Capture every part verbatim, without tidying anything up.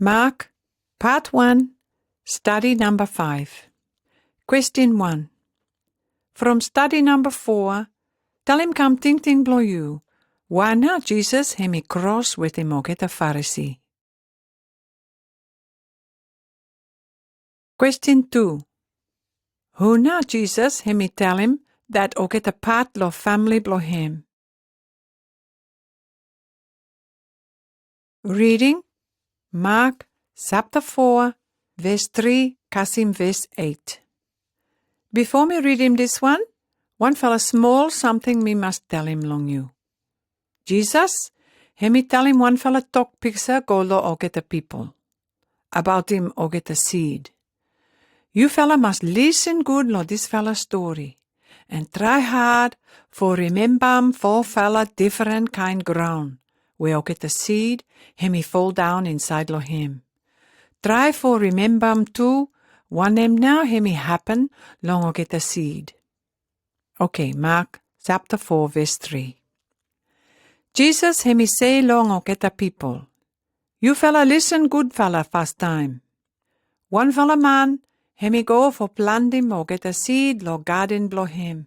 Mak, Part one, Study Number Five. Question one. From Study Number Four, talem kam tingting blong yu, why nao Jesus hemi kros wetem olgeta Farisi? Question two. Hu nao Jesus hemi talem dat olgeta pat long famili blong hem? Reading, Mak sapta foa, ves tri kasem ves eit. Bifo mi ridim dis wan, wan fala smol samting mi mas talem long yu. Jesus hemi talem wan fala tok piksa go long olgeta pipol abaot him olgeta sid. Yu fala mas lisen gud long dis fala stori, and trai had fo rimembam fo fala diferen kaen graon we olgeta sid hemi foldaon insaed long hem. Trai fo rimembam tu wanem nao hemi hapen long olgeta sid. Okei, Mak sapta foa ves tri. Jesus hemi sei long olgeta pipol, yu fala lisen gud fala fastaem. Wan fala man hemi go fo plantem olgeta sid long gaden blong hem.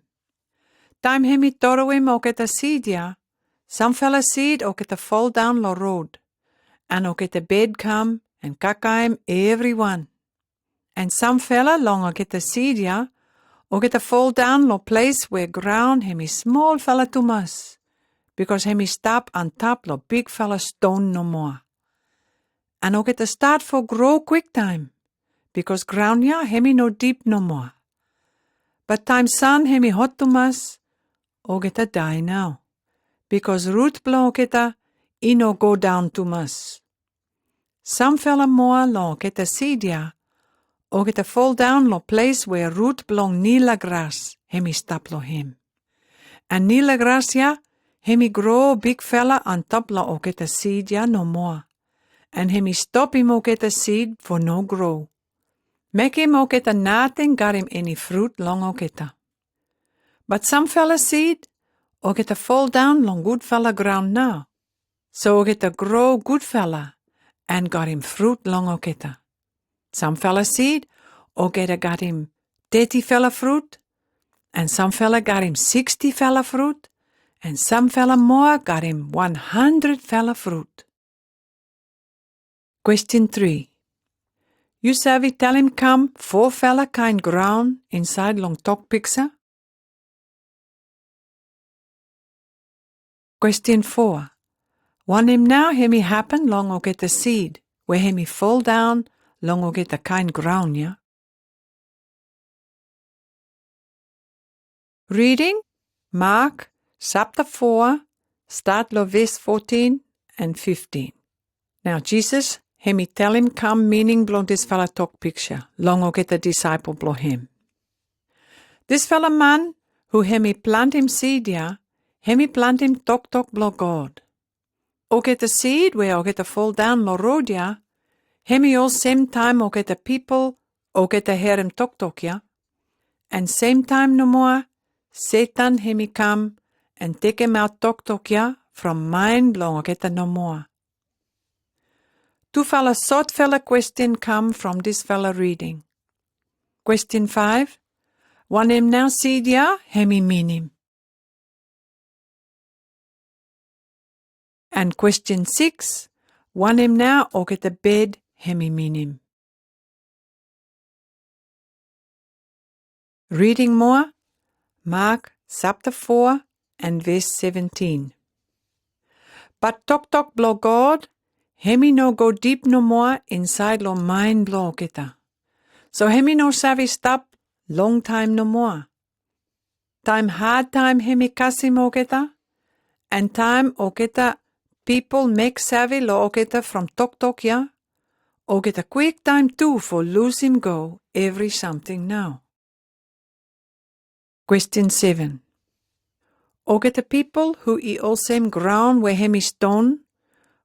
Taem hemi torowem olgeta sid ya, sam fala sid olgeta foldaon long rod, and olgeta bed kam and kakaem evriwan. And sam fala long olgeta sid ya olgeta foldaon long ples we graon hemi smol fala tumas, bikos hemi stap antap long big fala ston nomoa. And olgeta stat fo gro kwiktaem, bikos graon ya hemi no dip nomoa. Bat taem san hemi hot tumas, olgeta dae nao, bikos rut blong olgeta i no godaon tumas. Sam fala moa long olgeta sid ya olgeta foldaon long ples we rut blong nila gras hemi stap long hem. And nila gras ya hemi gro big fala antap long olgeta sid ya nomoa, and hemi stopem olgeta sid fo no gro, mekem olgeta nating gatem eni frut long olgeta. Bat sam fala sid olgeta foldaon long gud fala graon nao, so olgeta gro gud fala and gatem frut long olgeta. Sam fala sid olgeta gatem teti fala frut, and sam fala gatem siksti fala frut, and sam fala moa gatem wan handred fala frut. Question tri. Yu save talem kam fo fala kaen graon insaed long tok piksa? Question foa. Wanem nao hemi hapen long olgeta sid we hemi foldaon long olgeta kaen graon ya? Reading, Mak sapta foa, stat long ves fotin and fiftin. Nao Jesus hemi talem kam mining blong dis fala tok piksa long olgeta disaepol blong hem. Dis fala man hu hemi plantem sid ya, hemi plantem toktok blong God. Olgeta sid we olgeta foldaon long rod ya, hemi olsem taem olgeta pipol olgeta herem toktok ya. And sem taem nomoa, Setan hemi kam and tekemaot toktok ya from maen blong olgeta nomoa. Tu fala sot fala question kam from dis fala reading. Question five. Wanem nao sid ya hemi minim? And question six. Wanem nao olgeta bed hemi minim? Reading moa, Mak sapta foa and ves seventin. Bat toktok blong God hemi no go dip nomoa insaed long maen blong olgeta. So hemi no save stap long taem nomoa. Taem had taem hemi kasem olgeta, and taem olgeta pipol mek save long olgeta from toktok ya, olgeta kwiktaem tu fo lusem go evri samting nao. Question seven. Olgeta pipol hu i olsem graon we hemi ston,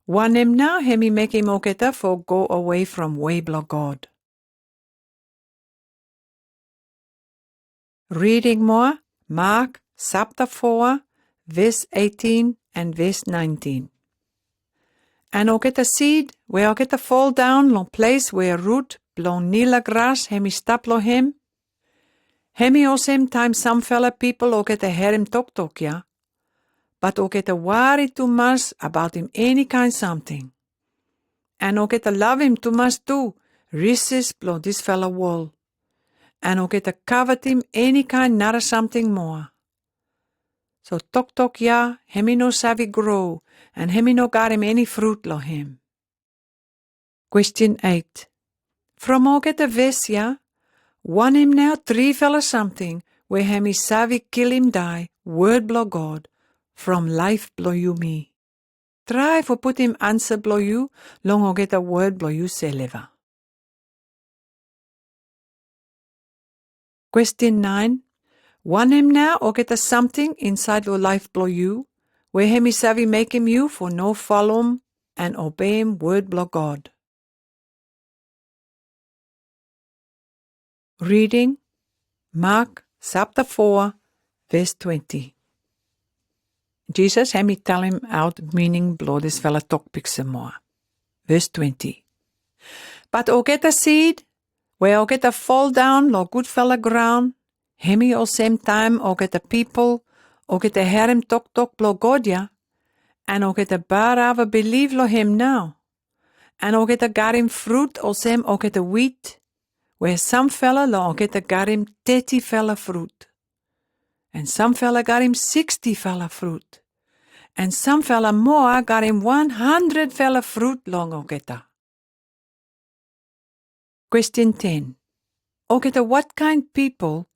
wanem nao hemi mekem olgeta fo go awe from wei blong God? Reading moa, Mak sapta foa, ves eitin and ves naentin. An olgeta seed we olgeta fall down long ples we rut blong nila gras hemi stap long hem, hemi olsem taem samfala pipol olgeta harem toktok ya, but olgeta wari tumas abaot hem eni kaen samting. An olgeta lavem tumas tu rises blong disfala wol. An olgeta kavatem eni kaen nara samting moa. So toktok ya hemi no save grow, an hemi no ganem eni frut long hem. Kwestin eit. From olgeta ves ya, wanem nao trifala samting we hemi save kilem dae word blong God from laef blong yumi? Try fo putem ansa blong yu long olgeta word blong yu selva. Kwestin naen. Wanem nao olgeta samting insaed long laef blong yu we hemi save mekem yu fo no folem an obeem word blong God? Reading Mark sapta foa, ves twenti. Jesus hemi talemaot mining blong disfala tokpiksa moa. Ves twenti. But olgeta seed we olgeta fall down long gudfala graon, hemi olsem taem olgeta pipol olgeta harem toktok blong God ya, an olgeta barava bilif long hem nao. An olgeta ganem frut olsem olgeta wheat, we samfala long olgeta ganem tetifala frut, an samfala ganem sikstifala frut, an samfala moa ganem wan handredfala frut long olgeta. Kwestin ten. Olgeta what kaen pipol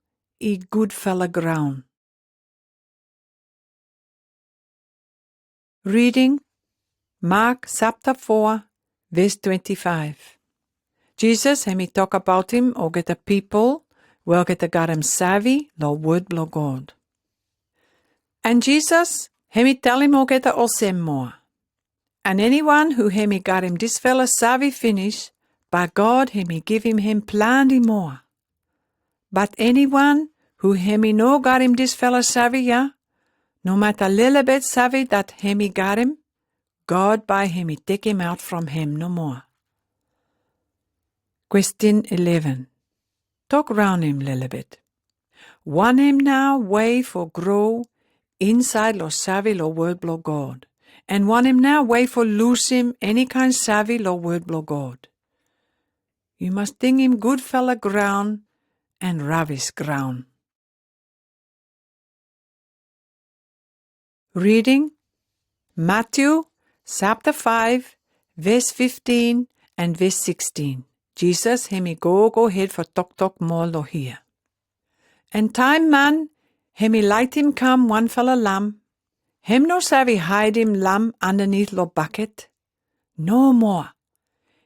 i gudfala graon? Reading Mark sapta foa, ves twenti faef. Jesus hemi tok abaot hem olgeta pipol we olgeta ganem save long word blong God. An Jesus hemi talem olgeta olsem moa. An eniwan hu hemi ganem disfala save finis, by God hemi givem hem plante moa. But eniwan hu hemi no ganem disfala save ya, no mata lelebet save dat hemi ganem, God by hemi tekemaot from hem no moa. Kwestin eleven. Tok raon hem lelebet. Wanem nao wei fo grow insaed long save long word blong God, an wanem nao wei fo lusem eni kaen save long word blong God? Yu mas tingim gudfala graon an rabis graon. Reading Matthew sapta faef, ves fiftin an ves sikstin. Jesus hemi gogo hed fo toktok moa long hia. An taem man hemi laetem kam wanfala lam, hem no save haedem lam andanith long baket. No moa.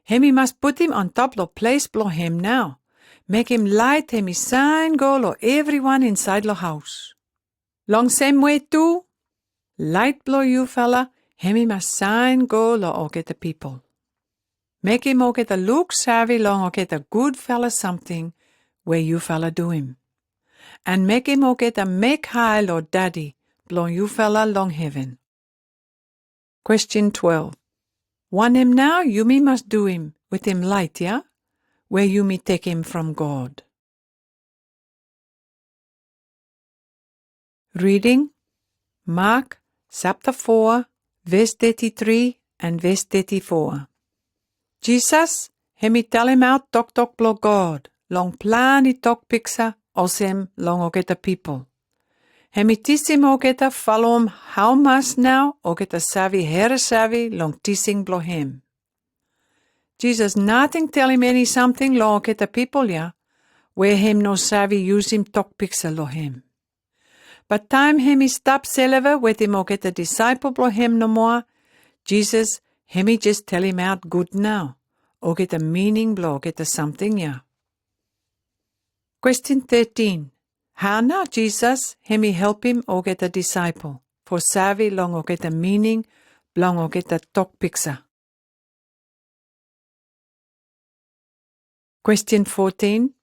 Hemi mas putem on top long ples blong hem nao. Mekem laet hemi saen go long evriwan insaed long haos. Long sem way tu, laet blong yufala hemi mas saen go long olgeta pipol. Mekem olgeta luk save long olgeta gudfala samting we yufala duim. An mekem olgeta mek hae long Dadi blong yufala long heven. Kwestin twelve. Wanem nao yumi mas duim wetem laet ya we yumi tekem from God? Reading Mark sapta foa, ves teti tri an ves teti foa. Jesus hemi talemaot toktok blong God long plante tokpiksa olsem long olgeta pipol. Hemi tisem olgeta falom hao mas nao olgeta save hera save long tising blong hem. Jesus nating telem eni samting long olgeta pipol ya we hem no save yusem tokpiksa long hem. Bat taem hemi stap selva wetem olgeta disaepol blong hem no moa, Jesus hemi jes telemaot gud nao olgeta mining blong olgeta samting ya. Kwestin tetin. Hao nao Jesus hemi helpem olgeta disaepol fo save long olgeta mining blong olgeta tokpiksa? Kwestin fotin.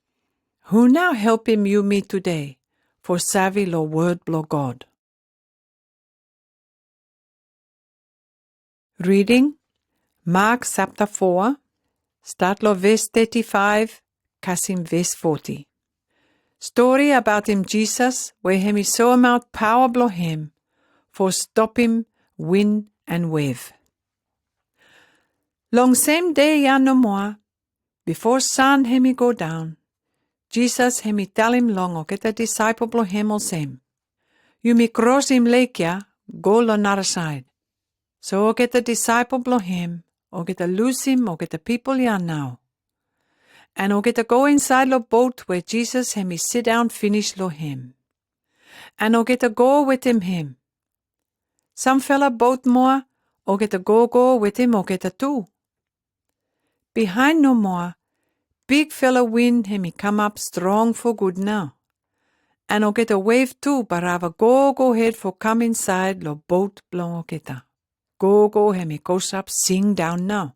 Hu nao helpem yumi tude fo save long word blong God? Reading Mak sapta foa, stat long ves teti faef, kasem ves foti. Stori aboutem Jesus we hemi soemaot paoa blong hem fo stopem win and wev. Long sem dei ya nomoa, bifo san hemi go daon, Jesus hemi talem long olgeta disaepol blong hem olsem, yumi krosem lek ya go long nara saed. So olgeta disaepol blong hem, olgeta lusem olgeta pipol ya nao. And olgeta go insaed long boat we Jesus hemi sidaon finis long hem. And olgeta go wetem hem. Samfala boat moa, olgeta gogo wetem olgeta tu. Bihaen nomoa, bigfala win hemi kamap strong fo gud nao. And olgeta wev tu barava gogo hed fo kam insaed long boat blong olgeta. Gogo hemi kosap sink daon nao.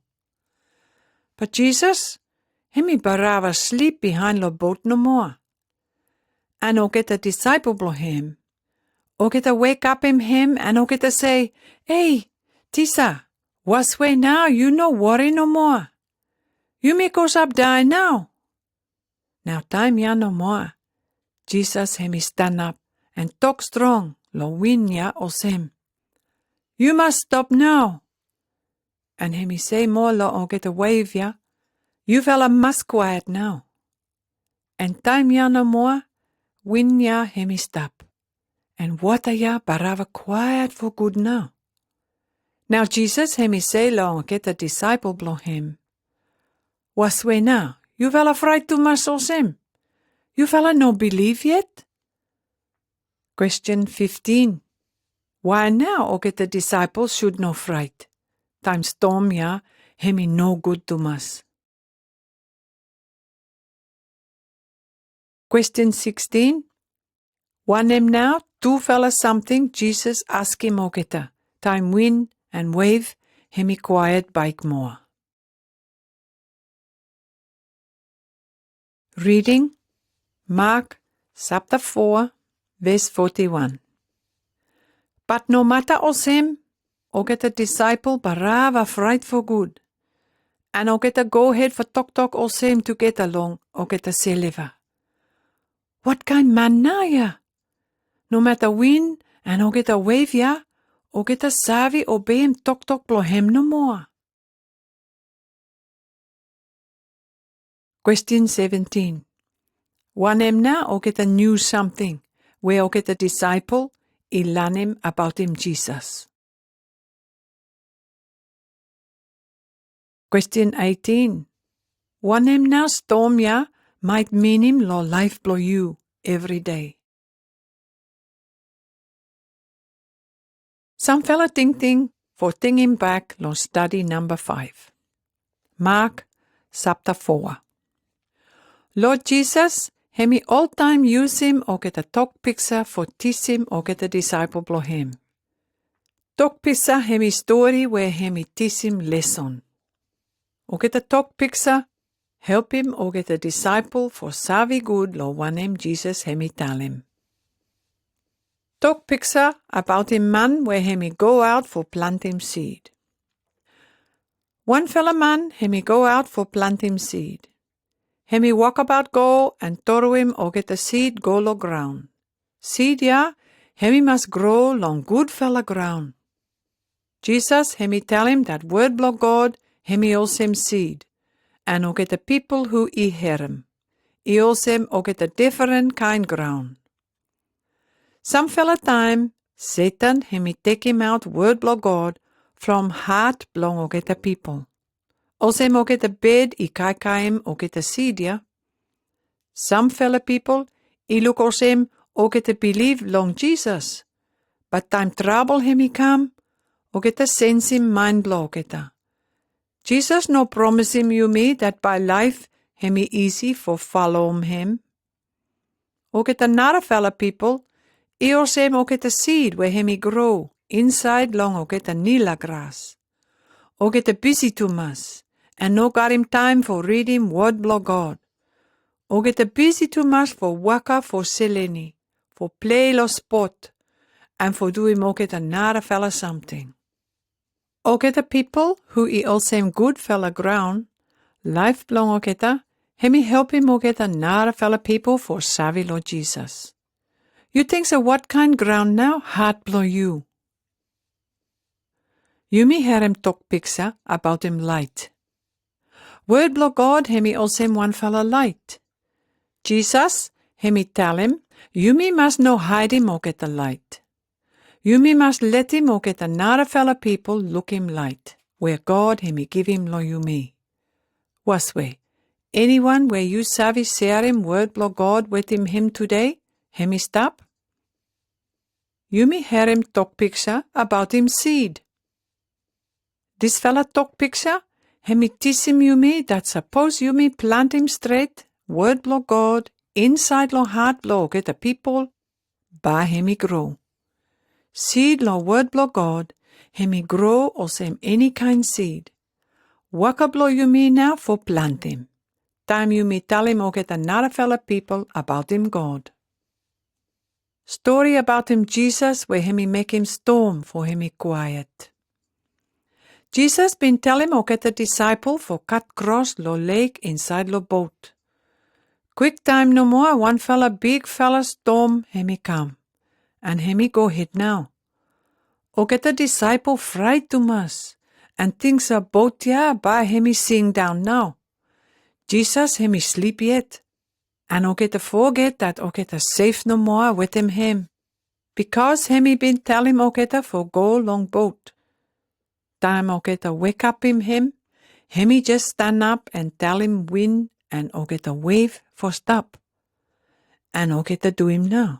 But Jesus, hemi barava slip bihaen long boat nomoa. And olgeta disaepol blong hem, olgeta wekapem hem and olgeta sei, "Ei, tisa, was we nao, yu no wori nomoa. Yumi kosap dae nao." Nao taem ya nomoa, Jesus hemi stanap and tok strong long win ya olsem, "Yu mas stop nao." And hemi sei moa long olgeta wev ya, "Yufala mas kwaet nao." And taem ya nomoa, win ya hemi stap. And wata ya barava kwaet fo gud nao. Nao Jesus hemi sei long olgeta disaepol blong hem, "Was we nao, yufala fraet tumas olsem? Yufala no bilif yet?" Question fifteen. Why nao olgeta disaepol sud no fraet, taem stom ya hemi no gud tumas? Question sixteen. Wanem nao tufala samting Jesus askem olgeta, taem win and wev hemi kwaet baek moa? Reading, Mak sapta foa, ves foti wan. But no mata olsem, olgeta disaepol barava fraet fo gud. And olgeta go hed fo toktok olsem tugeta long olgeta selva, "What kaen man nao ya? No mata win and olgeta wev ya, olgeta save obeem toktok blong hem nomoa." Question seventeen. Wanem nao olgeta niu samting we olgeta disaepol i lanem abaotem Jesus? Question eighteen. Wanem nao stom ya maet minim long laef blong yu evri dei? Samfala tingting fo tingim baek long stadi namba faef. Mak sapta foa. Lod Jesus hemi oltaem yusem olgeta tok piksa fo tisem olgeta disaepol blong hem. Tok piksa hemi stori we hemi tisem leson. Olgeta tok piksa helpem olgeta disaepol fo save gud long wanem Jesus hemi talem. Tok piksa abaotem man we hemi go aot fo plantem seed. Wanfala man hemi go aot fo plantem seed. Hemi wakabaot go and toroem olgeta seed go long graon. Seed ya hemi mas gro long gudfala graon. Jesus hemi talem dat wod blong God hemi olsem seed, and olgeta pipol hu i herem i olsem olgeta difren kaen graon. Samfala taem Setan hemi tekemaot wod blong God from hat blong olgeta pipol. Olsem olgeta bed i kaikaem olgeta seed ya. Samfala pipol i luk olsem olgeta bilif long Jesus. But taem trabol hemi kam, olgeta sensem maen blong olgeta. Jesus no promisem yumi dat bae laef hemi isi fo falom hem. Olgeta narafala pipol i olsem olgeta seed we hemi gro insaed long olgeta nila gras. Olgeta bisi tumas and no ganem taem fo ridim wod blong God. Olgeta bisi tumas fo waka fo seleni, fo plei long spot, and fo duim olgeta narafala samting. Olgeta pipol hu i olsem gudfala graun, laef blong olgeta hemi helpem olgeta narafala pipol fo save lo Jesus. Yu tingsa wat kaen graun nao hat blong yu? Yumi herem tok piksa abaotem laet. Word blong God hemi olsem wanfala laet. Jesus hemi talem yumi mas no haedem olgeta laet. Yumi mas letem olgeta narafala pipol lukem laet we God hemi givim long yumi. Waswe, eniwan we yu save serem word blong God wetem hem tudei, hemi stap? Yumi herem tok piksa abaotem seed. Disfala tok piksa hemi tisem yumi dat sapos yumi plantem stret word blong God insaed long hat blong olgeta pipol, bae hemi gro. Seed long word blong God hemi gro olsem eni kaen seed. Waka blong yumi nao fo plantem. Taem yumi talem olgeta narafala pipol abaotem God. Stori abaotem Jesus we hemi mekem stom fo hemi kwaet. Jesus bin telem olgeta disaepol fo kat kros lo lek insaed lo bot. Kwiktaem nomoa wanfala bigfala stom hemi kam, an hemi gohed nao. Olgeta disaepol fraet tumas, an tingsa bot ya bae hemi sink daon nao. Jesus hemi slip yet. An olgeta foget dat olgeta sef nomoa wetem hem, bikos hemi bin talem olgeta fo go long bot. Taem olgeta wekapem hem, hemi jes stanap an talem win an olgeta wef fo stap. An olgeta duim nao.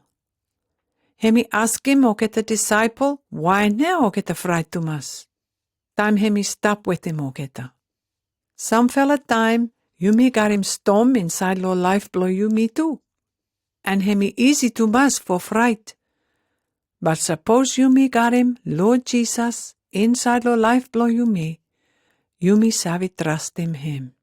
Hemi askem olgeta disaepol why nao olgeta fraet tumas. Taem hemi stap wetem olgeta. Samfala taem yumi garem stom insaed lo laef blong yumi tu. An hemi isi tumas fo fraet. Bat sapos yumi garem Lord Jesus insaed lo laef blong yumi, yumi save trastem hem.